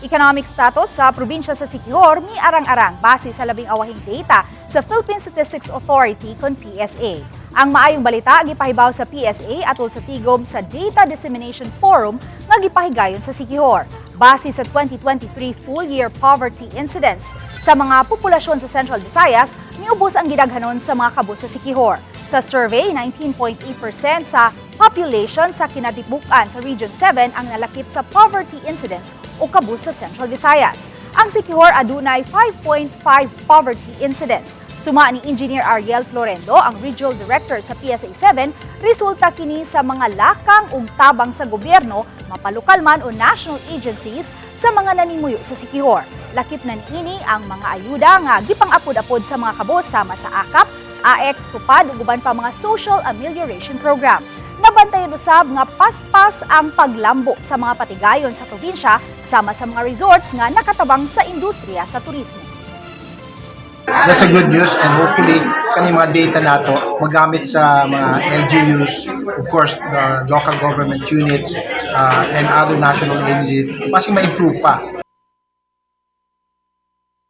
Economic status sa probinsya sa Siquijor mi arang-arang base sa labing awahing data sa Philippine Statistics Authority kon PSA. Ang maayong balita gipahibaw sa PSA atol sa tigom sa Data Dissemination Forum nga gipahigayon sa Siquijor. Base sa 2023 full year poverty incidence sa mga populasyon sa Central Visayas, miubos ang gidaghanon sa mga kabus sa Siquijor. Sa survey, 19.8% sa population sa kinatibukan sa Region 7 ang nalakip sa poverty incidence o kabus sa Central Visayas. Ang Siquijor adunay 5.5 poverty incidence. Suma ni Engineer Ariel Florendo, ang Regional Director sa PSA 7, resulta kini sa mga lakang ug tabang sa gobyerno, mapalokal man o national agencies, sa mga nanimuyo sa Siquijor. Lakip na niini ang mga ayuda nga gipang-apod-apod sa mga kabos sama sa AKAP, AX, TUPAD ug uban pa mga social amelioration program. Nabantayan usab nga paspas ang paglambo sa mga patigayon sa probinsya sama sa mga resorts nga nakatabang sa industriya sa turismo. That's a good news, and hopefully kani mga data nato magamit sa mga LGUs, of course the local government units and other national agencies, mas ma-improve pa.